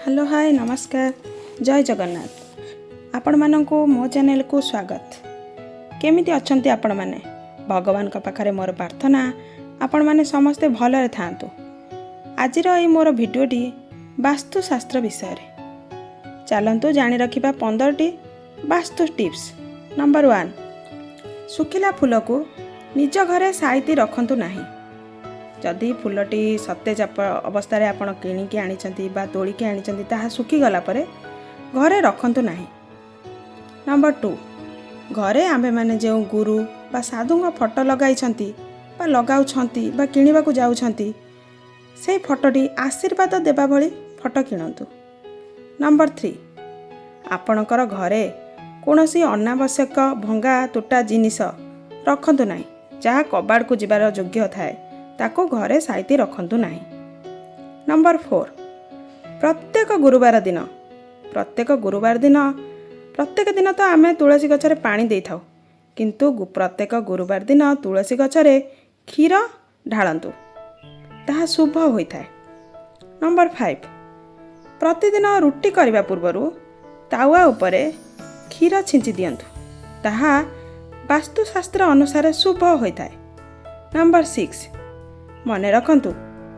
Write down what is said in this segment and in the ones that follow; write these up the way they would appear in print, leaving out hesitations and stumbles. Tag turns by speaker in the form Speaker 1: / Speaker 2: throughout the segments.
Speaker 1: Hello, ହାଏ, ନମସ୍କାର, ଜୟ ଜଗନ୍ନାଥ। ଆପଣମାନଙ୍କୁ ମୋ ଚ୍ୟାନେଲକୁ ସ୍ୱାଗତ। କେମିତି ଅଛନ୍ତି ଆପଣମାନେ? ଭଗବାନଙ୍କ ପାଖରେ ମୋର ପ୍ରାର୍ଥନା, ଆପଣମାନେ ସମସ୍ତେ ଭଲରେ ଥାଆନ୍ତୁ। ଆଜିର ଏଇ ମୋର ଭିଡ଼ିଓଟି ବାସ୍ତୁଶାସ୍ତ୍ର ବିଷୟରେ। ଚାଲନ୍ତୁ ଜାଣି ରଖିବା 15ଟି ବାସ୍ତୁ ଟିପ୍ସ। ନମ୍ବର 1, ଶୁଖିଲା ଫୁଲକୁ ନିଜ ଘରେ ସାଇତି ରଖନ୍ତୁ ନାହିଁ। ଯଦି ଫୁଲଟି ସତେଜ ଅବସ୍ଥାରେ ଆପଣ କିଣିକି ଆଣିଛନ୍ତି ବା ତୋଳିକି ଆଣିଛନ୍ତି, ତାହା ଶୁଖିଗଲା ପରେ ଘରେ ରଖନ୍ତୁ ନାହିଁ। ନମ୍ବର 2, ଘରେ ଆମ୍ଭେମାନେ ଯେଉଁ ଗୁରୁ ବା ସାଧୁଙ୍କ ଫଟୋ ଲଗାଇଛନ୍ତି ବା ଲଗାଉଛନ୍ତି ବା କିଣିବାକୁ ଯାଉଛନ୍ତି, ସେଇ ଫଟୋଟି ଆଶୀର୍ବାଦ ଦେବା ଭଳି ଫଟୋ କିଣନ୍ତୁ। ନମ୍ବର 3, ଆପଣଙ୍କର ଘରେ କୌଣସି ଅନାବଶ୍ୟକ ଭଙ୍ଗା ତୁଟା ଜିନିଷ ରଖନ୍ତୁ ନାହିଁ। ଯାହା କବାଡ଼କୁ ଯିବାର ଯୋଗ୍ୟ ଥାଏ, ତାକୁ ଘରେ ସାଇତି ରଖନ୍ତୁ ନାହିଁ। ନମ୍ବର 4, ପ୍ରତ୍ୟେକ ଗୁରୁବାର ଦିନ, ପ୍ରତ୍ୟେକ ଦିନ ତ ଆମେ ତୁଳସୀ ଗଛରେ ପାଣି ଦେଇଥାଉ, କିନ୍ତୁ ପ୍ରତ୍ୟେକ ଗୁରୁବାର ଦିନ ତୁଳସୀ ଗଛରେ କ୍ଷୀର ଢାଳନ୍ତୁ, ତାହା ଶୁଭ ହୋଇଥାଏ। ନମ୍ବର 5, ପ୍ରତିଦିନ ରୁଟି କରିବା ପୂର୍ବରୁ ତାୱା ଉପରେ କ୍ଷୀର ଛିଞ୍ଚି ଦିଅନ୍ତୁ, ତାହା ବାସ୍ତୁଶାସ୍ତ୍ର ଅନୁସାରେ ଶୁଭ ହୋଇଥାଏ। ନମ୍ବର 6, ମନେ ରଖନ୍ତୁ,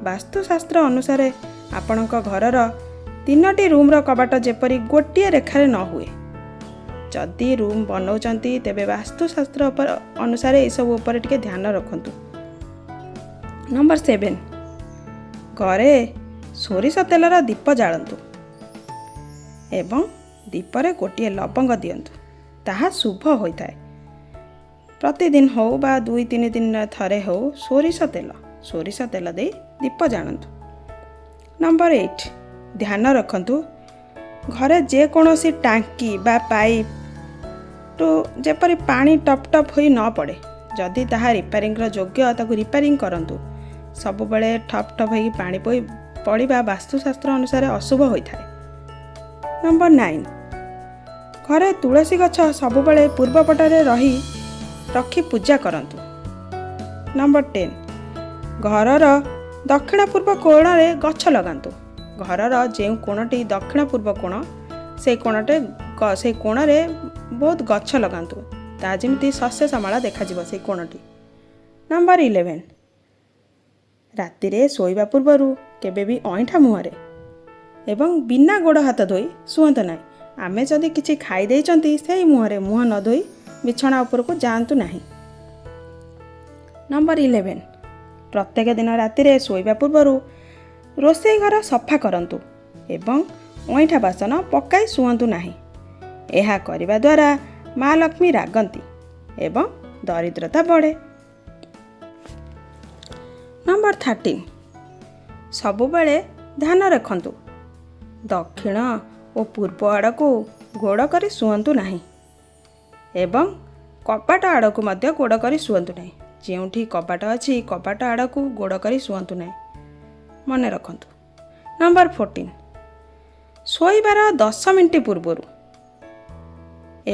Speaker 1: ବାସ୍ତୁଶାସ୍ତ୍ର ଅନୁସାରେ ଆପଣଙ୍କ ଘରର ତିନୋଟି ରୁମ୍ର କବାଟ ଯେପରି ଗୋଟିଏ ରେଖାରେ ନ ହୁଏ। ଯଦି ରୁମ୍ ବନାଉଛନ୍ତି, ତେବେ ବାସ୍ତୁଶାସ୍ତ୍ର ଉପରେ ଅନୁସାରେ ଏସବୁ ଉପରେ ଟିକେ ଧ୍ୟାନ ରଖନ୍ତୁ। ନମ୍ବର 7, ଘରେ ସୋରିଷ ତେଲର ଦୀପ ଜାଳନ୍ତୁ ଏବଂ ଦୀପରେ ଗୋଟିଏ ଲବଙ୍ଗ ଦିଅନ୍ତୁ, ତାହା ଶୁଭ ହୋଇଥାଏ। ପ୍ରତିଦିନ ହେଉ ବା 2-3 ଦିନ ଥରେ ହେଉ, ସୋରିଷ ତେଲ ଦେଇ ଦୀପ ଜାଳନ୍ତୁ। ନମ୍ବର 8, ଧ୍ୟାନ ରଖନ୍ତୁ, ଘରେ ଯେକୌଣସି ଟାଙ୍କି ବା ପାଇପ୍ ଟୁ ଯେପରି ପାଣି ଟପ୍ ଟପ୍ ହୋଇ ନ ପଡ଼େ। ଯଦି ତାହା ରିପେୟାରିଂର ଯୋଗ୍ୟ, ତାକୁ ରିପେୟାରିଂ କରନ୍ତୁ। ସବୁବେଳେ ଠପ୍ ଠପ୍ ହୋଇକି ପାଣି ପଡ଼ିବା ବାସ୍ତୁଶାସ୍ତ୍ର ଅନୁସାରେ ଅଶୁଭ ହୋଇଥାଏ। ନମ୍ବର 9, ଘରେ ତୁଳସୀ ଗଛ ସବୁବେଳେ ପୂର୍ବ ପଟରେ ରଖି ପୂଜା କରନ୍ତୁ। ନମ୍ବର 10, ଘରର ଦକ୍ଷିଣ ପୂର୍ବ କୋଣରେ ଗଛ ଲଗାନ୍ତୁ। ଘରର ଯେଉଁ କୋଣଟି ଦକ୍ଷିଣ ପୂର୍ବ କୋଣ, ସେଇ କୋଣରେ ବହୁତ ଗଛ ଲଗାନ୍ତୁ, ତାହା ଯେମିତି ଶସ୍ୟ ଶ୍ୟାମଳା ଦେଖାଯିବ ସେଇ କୋଣଟି। ନମ୍ବର 11, ରାତିରେ ଶୋଇବା ପୂର୍ବରୁ କେବେ ବି ଅଇଁଠା ମୁହଁରେ ଏବଂ ବିନା ଗୋଡ଼ ହାତ ଧୋଇ ଶୁଅନ୍ତୁ ନାହିଁ। ଆମେ ଯଦି କିଛି ଖାଇ ଦେଇଛନ୍ତି, ସେଇ ମୁହଁରେ ମୁହଁ ନ ଧୋଇ ବିଛଣା ଉପରକୁ ଯାଆନ୍ତୁ ନାହିଁ। ନମ୍ବର 11, ପ୍ରତ୍ୟେକ ଦିନ ରାତିରେ ଶୋଇବା ପୂର୍ବରୁ ରୋଷେଇ ଘର ସଫା କରନ୍ତୁ ଏବଂ ଅଇଁଠା ବାସନ ପକାଇ ଶୁଅନ୍ତୁ ନାହିଁ। ଏହା କରିବା ଦ୍ୱାରା ମା ଲକ୍ଷ୍ମୀ ରାଗନ୍ତି ଏବଂ ଦରିଦ୍ରତା ବଢ଼େ। ନମ୍ବର 13, ସବୁବେଳେ ଧ୍ୟାନ ରଖନ୍ତୁ, ଦକ୍ଷିଣ ଓ ପୂର୍ବ ଆଡ଼କୁ ଗୋଡ଼ କରି ଶୁଅନ୍ତୁ ନାହିଁ ଏବଂ କବାଟ ଆଡ଼କୁ ମଧ୍ୟ ଗୋଡ଼ କରି ଶୁଅନ୍ତୁ ନାହିଁ। ଯେଉଁଠି କବାଟ ଅଛି, କବାଟ ଆଡ଼କୁ ଗୋଡ଼ କରି ଶୁଅନ୍ତୁ ନାହିଁ, ମନେ ରଖନ୍ତୁ। ନମ୍ବର 14, ଶୋଇବାର 10 ମିନିଟ୍ ପୂର୍ବରୁ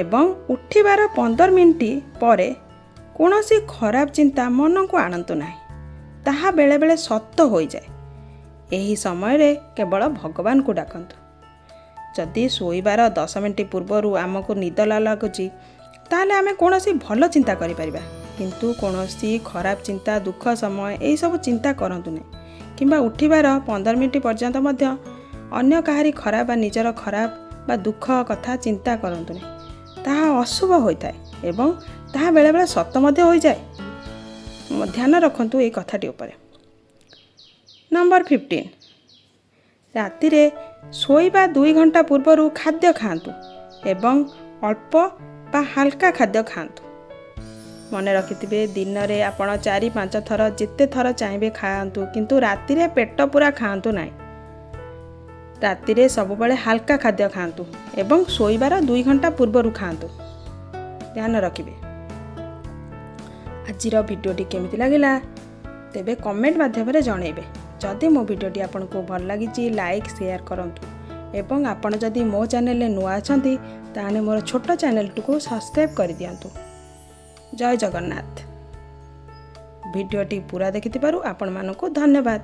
Speaker 1: ଏବଂ ଉଠିବାର 15 ମିନିଟ୍ ପରେ କୌଣସି ଖରାପ ଚିନ୍ତା ମନକୁ ଆଣନ୍ତୁ ନାହିଁ। ତାହା ବେଳେବେଳେ ସତ ହୋଇଯାଏ। ଏହି ସମୟରେ କେବଳ ଭଗବାନଙ୍କୁ ଡାକନ୍ତୁ। ଯଦି ଶୋଇବାର 10 ମିନିଟ୍ ପୂର୍ବରୁ ଆମକୁ ନିଦ ନ ଲାଗୁଛି, ତାହେଲେ ଆମେ କୌଣସି ଭଲ ଚିନ୍ତା କରିପାରିବା, କିନ୍ତୁ କୌଣସି ଖରାପ ଚିନ୍ତା, ଦୁଃଖ ସମୟ, ଏହିସବୁ ଚିନ୍ତା କରନ୍ତୁ ନାହିଁ। କିମ୍ବା ଉଠିବାର 15 ମିନିଟ୍ ପର୍ଯ୍ୟନ୍ତ ମଧ୍ୟ ଅନ୍ୟ କାହାରି ଖରାପ ବା ନିଜର ଖରାପ ବା ଦୁଃଖ କଥା ଚିନ୍ତା କରନ୍ତୁ ନାହିଁ। ତାହା ଅଶୁଭ ହୋଇଥାଏ ଏବଂ ତାହା ବେଳେବେଳେ ସତ ମଧ୍ୟ ହୋଇଯାଏ। ଧ୍ୟାନ ରଖନ୍ତୁ ଏଇ କଥାଟି ଉପରେ। ନମ୍ବର 15, ରାତିରେ ଶୋଇବା 2 ଘଣ୍ଟା ପୂର୍ବରୁ ଖାଦ୍ୟ ଖାଆନ୍ତୁ ଏବଂ ଅଳ୍ପ ବା ହାଲକା ଖାଦ୍ୟ ଖାଆନ୍ତୁ। ମନେ ରଖିଥିବେ, ଦିନରେ ଆପଣ 4-5 ଥର, ଯେତେ ଥର ଚାହିଁବେ ଖାଆନ୍ତୁ, କିନ୍ତୁ ରାତିରେ ପେଟ ପୂରା ଖାଆନ୍ତୁ ନାହିଁ। ରାତିରେ ସବୁବେଳେ ହାଲକା ଖାଦ୍ୟ ଖାଆନ୍ତୁ ଏବଂ ଶୋଇବାର 2 ଘଣ୍ଟା ପୂର୍ବରୁ ଖାଆନ୍ତୁ, ଧ୍ୟାନ ରଖିବେ। ଆଜିର ଭିଡ଼ିଓଟି କେମିତି ଲାଗିଲା, ତେବେ କମେଣ୍ଟ ମାଧ୍ୟମରେ ଜଣାଇବେ। ଯଦି ମୋ ଭିଡ଼ିଓଟି ଆପଣଙ୍କୁ ଭଲ ଲାଗିଛି, ଲାଇକ୍, ସେୟାର କରନ୍ତୁ ଏବଂ ଆପଣ ଯଦି ମୋ ଚ୍ୟାନେଲରେ ନୂଆ ଅଛନ୍ତି, ତାହେଲେ ମୋର ଛୋଟ ଚ୍ୟାନେଲଟିକୁ ସବସ୍କ୍ରାଇବ୍ କରିଦିଅନ୍ତୁ। ଜୟ ଜଗନ୍ନାଥ। ଭିଡ଼ିଓଟି ପୁରା ଦେଖିଥିବାରୁ ଆପଣମାନଙ୍କୁ ଧନ୍ୟବାଦ।